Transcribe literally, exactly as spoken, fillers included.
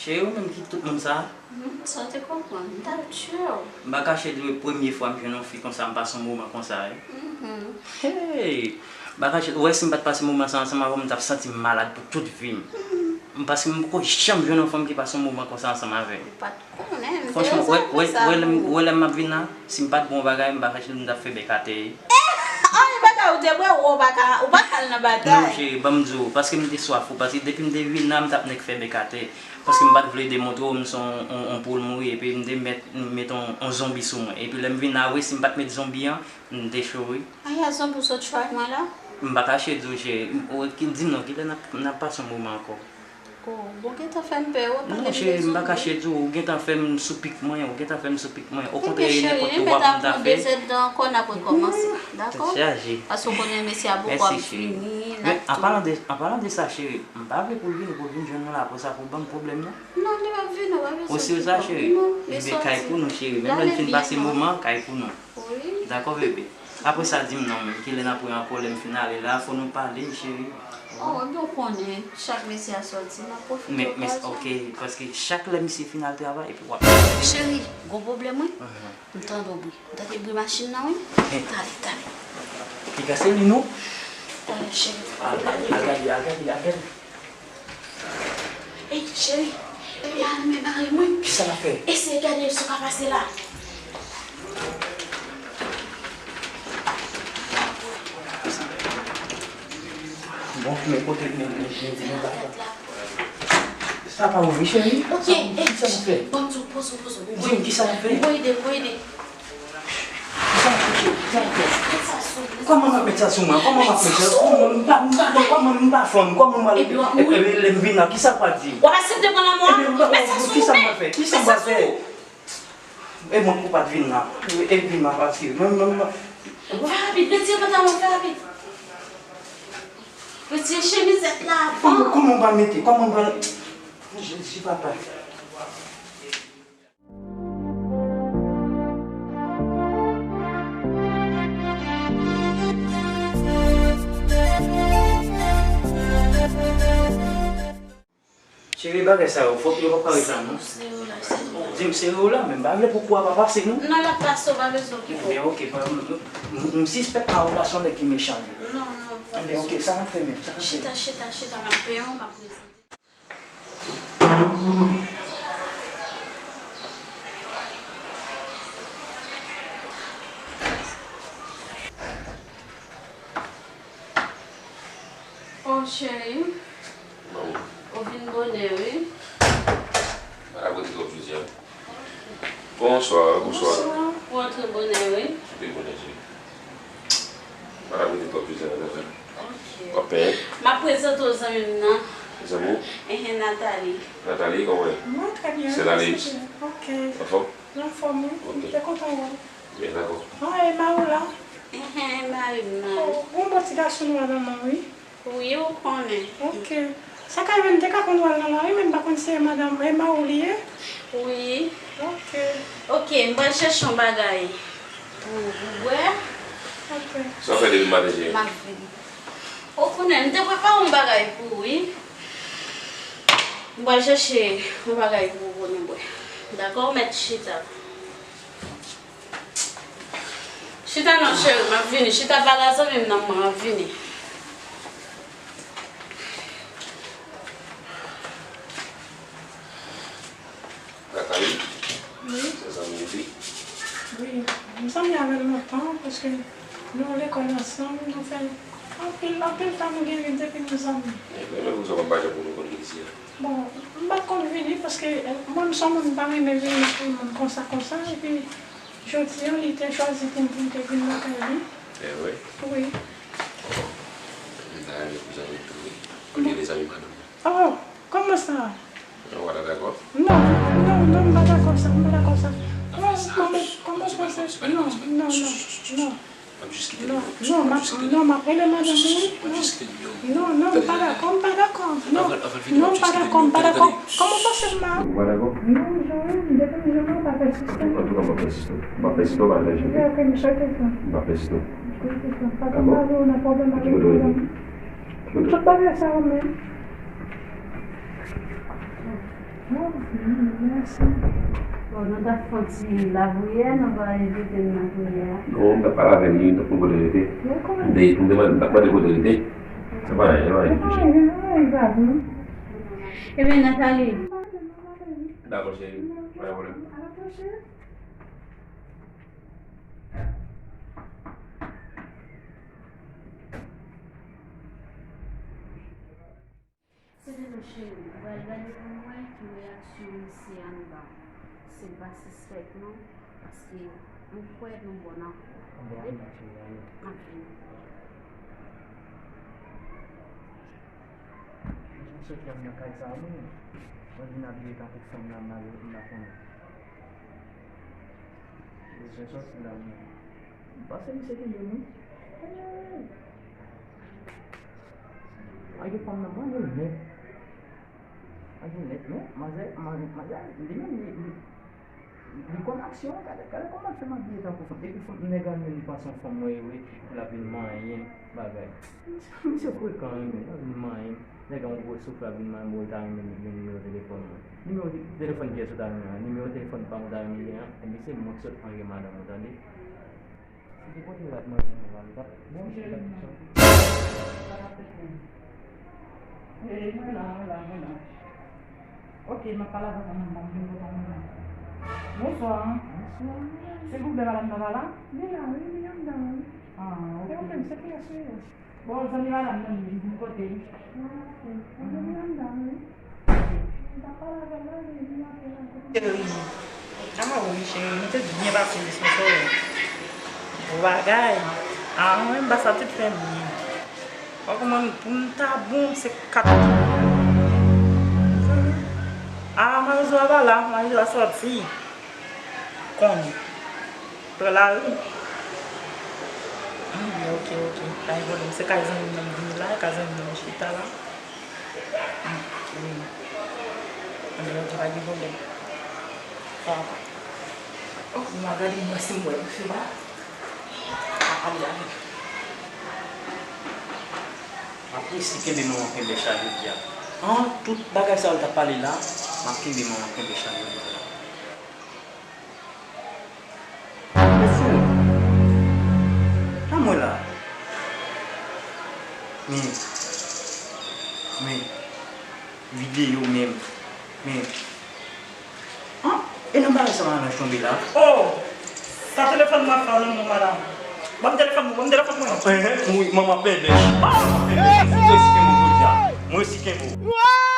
Cheri, ou menm ki tout moun sa? Hmm, sa w te konprann? M t ap tchwe w. M pa kache di w, e premye fwa m jwenn yon fi konsa, m pase yon moman konsa, wi. Mhm. Hey! M pa kache, ou wè, si m pa t pase moman sa ansanm avè w, m t ap santi m malad pou tout vi m. Mhm. M, paske m poko janm jwenn yon fanm ki pase yon moman konsa ansanm avè l. Ou pa t konnen, m te Franchman, wè, wè, wè, lè m, wè lè m ap vin la, si m pa t bwè yon bagay, m pa kache di w m t ap fè bèk atè. Ay, bagay ou te bwè, ou pa ka, ou pa ka al nan batay. Non, cheri, ban m di w, paske m te swaf ou, paske depi m te vin la, m t ap nèk fè bèk atè. Paske m pa t vle demontre w m se yon, yon, yon poul mouri, epi m te mèt, met yon, yon zonbi sou mwen. Epi lè m vin la, wi, si m pa t met zonbi an, m te cho, wi. Aya, zonbi w sot cho ak mwen la? M pa kache di w, cheri. M, ou, ki, di m non, kilè n ap, n ap pase yon moman ankò? Oh, bon, gentan fè m pè, ou ap pale m de zonbi. Non, cheri, m pa kache di w, ou gentan fè m sou pik mwen, ou gentan fè m sou pik mwen. Okontrè, nenpòt lè w ap m ta fè. Mete apre yon dezèdtan ankò, n ap rekòmanse, dakò? Tèt chaje. Paske w konnen mesye a poko ap vini, n ap tou. Men, an palan de, an palan de sa, cheri, m pa vle pou l vini, pou l vin jwenn mwen la, apre sa, pou l ban m pwoblèm, non. Non, li p ap vini, w pa bezwen pè. Ou si w sa, cheri? Non, li sòti. Ebyen, kay pou nou, cheri. Menm lè n fin pase moman, kay pou nou. Wi. Dakò, bebe. Apre sa, di m non, men kilè n ap wè ankò, lè m fin ale la, fò nou pale, cheri. Oh, ebyen, ou konnen, chak mesye a sòti, m ap pwofite okazyonn. Men, men, ok, paske chak lè misye fin al travay, epi w ap. Cheri, gon pwoblèm, wi. Mhm. M tande yon bri. M tande bri machin nan, wi. Talè, talè. Piga se li, non? Talè, cheri. Al, al, al gade, al gade, al gade. Ey, cheri, epi al men mari mwen. Kisa l ap fè? Eseye gade si w ka pase la. Bon, men kote, men, men, men, men, men, sa pa ouvri, cheri. Ok, ey, kisa l ap fè? Bon, poze w, poze w, poze w. Di m kisa l ap fè? Mwen ede, mwen ede. Kisa l ap fè? Kisa l ap fè? Kòman m ap met sa sou mwen? Kòman m ap met sa? Kòman m pa, m pa, kòman m pa fanm? Kòman m al, epi lè m vin la, kisa l pral di? W ap aksepte pran lanmò a? Ebyen, kisa m pral fè? Kisa m pral fè? E mwen pou pa t vin la. E vin la pase. Mwen, mwen, mwen. Fè rapid, retire pantalon, fè rapid. Retire chemizèt la avan. Kòman, kòman m pral mete? Kòman m pral, Jezi papa. Cheri, bagay sa yo, fòk yo pa pare sa, non. Sere w la, sere w la. Di m sere w la, men m pa vle pou kou a pa pase, non. Non, l ap pase, w pa bezwen okipe w. Ebyen, ok, pa, m, m, m sispèk pa w la se yon nèg ki mechan, wi. Non, non, w pa bezwen. Ebyen, ok, sa n ap fè menm, sa n ap fè. Chita, chita, chita, m ap peye w, m ap prezante. Oh, cheri. Ou vin bonè, wi. Madam, rete twòp jodi a. Bonswa, bonswa. Bonswa. Ou antre bonè, wi. Byen bonè, cheri. Madam, rete twòp jodi a, madam. Ok. W ap penyen? M ap prezante w zanmi m nan. Zanmi w? Enhen, Nathalie. Nathalie, kòman w ye? Mwen trè byen. Se Lalise. Ok. Anfòm? Anfòm, wi. Ok. M te kontan wè w. Byen, dakò. Ah, e mari w la? Enhen, e mari m nan. Oh, gon bon ti gason nwa nan men w, wi. Wi, ou konnen. Ok. Sa ka rive m te ka konn wè l nan lari, men m pa konn si e madanm, e mari w li ye? Wi. Ok. Ok, m pral chèche yon bagay pou, pou bwè. Ok. Sa w fè depi maten, cheri? M ap vini. Ou konnen, m te prepare yon bagay pou ou, wi. M pral chèche yon bagay pou ou pou nou bwè. Dakò, ou mèt chita. Chita non, cheri, m ap vini. Chita pale a zanmi m nan, m ap vini. Nathalie? Wi. Se zanmi w li? Wi. M zanmi avè l lontan, paske nou lekòl ansanm, nou fè anpil, anpil tan nou gen depi nou zanmi. Ebyen, men poukisa w pa t janm pou nou konn vin isi a? Bon, m pa t konn vini paske, eh, mwen, m se yon moun m pa renmen vini sou moun konsa, konsa, epi jodi a, li te chwazi pou m, pou m te vin lakay li. Eh wi? Wi. M ta renmen pou zanmi m tou, wi. Olye de zanmi madanm mwen. Oh, kòman sa? Ou pa ta dakò? Non, non, non, m pa dakò sa, m pa dakò sa. Kòman, kòman, kòman w panse? Non, non, non, non. M ap jis kite nimewo. Non, non, m ap, non, m ap rele madanm mwen, wi. M ap jis kite nimewo. Non, non, m pa dakò, m pa dakò. Non, non, m pa dakò, m pa dakò. Kòman w panse m a? Ou pa dakò? Non, m jwenn, depi m jwenn ou, m pa pèsiste. Antouka, m ap pèsiste. M ap pèsiste, w pa lè jete. Ok, ok, m swete sa. M ap pèsiste. M swete sa. Dakò? Pa tonbe nan pwoblèm avèk madanm. Ki kote w rete? Tout bagay sa yo menm. Bon, mèsi. Bon, nou t ap fè yon ti lapriyè, nou pa envite l nan priyè a. Non, m t ap pale avè li, m t ap konn kote l rete. M te, m te mande, m t ap mande kote l rete. Se pa anyen, se pa anyen ki touche. Ebyen, Nathalie. Dakò, cheri. Pa gen pwoblèm. Selena cheri, m pral gade pou m wè ki reyaksyon misye a anba. Si l pa sispèk non, paske m kwè nou bon nan. Bon, m vini. M sot lè m nan kay sa a, mwen. Mwen vin abiye tankou fanm nan, m la, m la konnen. Bezwen sòti la, mwen. M panse misye kenbe m, wi. Ay, fanm nan manje nèt. Manje nèt, men manzè, manzè, manzè, li menm, li, li, li konn aksyon, gade, gade kòman l fè m abiye tankou fanm. Epi fanm, nèg la menm, li panse yon fanm mwen ye, wi, l ap vin manyen bagay. Misye frekan, wi, men, l ap vin manyen m. Nèg la yon gwo souflè, ap vin manyen m, bon, l ta renmen gen nimewo telefòn mwen. Nimewo te-, telefòn kiyès ou ta renmen an? Nimewo telefòn pa m ou ta renmen gen an? Ebyen, se mwen k sot manje madanm ou, tande? Si te pote rad manje nou la, li t ap bon, li t ap chan. Sa k ap fèt menm? Hey, mwen la, mwen la, mwen la. Ok, m ap pale avèk ou, m ap vin kote w menm. Bonswa. Bonswa. Silvouplè, madanm nan pa la? Li la, wi, li anndan, wi. Ah, ok. Se ou menm, se kiyès ou ye? Bon, zanmi madanm nan, li vin kote l. Ah, ok. Li anndan, wi. Cheri, kama ou ye, cheri? Nou te byen pase yè swa, sè. Bon bagay. Ah, mwen, m pase tout fè byen. Ou konprann, pou m ta bon, se kat. Ah, Marizwa pa la, Marizwa sòti. Konnen. Pran lari. Hmm, ok, ok. Pa gen pwoblèm. Se kay zanmi m nan m vini la, kay zanmi m nan m chita la. Hmm, wi. Anben, ok, pa gen pwoblèm. Sa va. Oh, m a gade m wè si m wè misye la. M a pale avè l. M ap resi kenbe manman kenbe chay jodi a. An, tout bagay sa yo l t ap pale la, m ap kenbe manman kenbe chay jodi a. Mesye, pa mwen la. Men, men, videyo menm. Men, an, e nan bagay sa madanm tonbe la? Oh! Sa telefòn mwen fè w nan men w, madanm? Ban m telefòn mwen, ban m telefòn mwen. Enhen, wi, manman pèdèch. Manman pèdèch. Mwen resi kenbe w jodi a. Mwen resi kenbe w.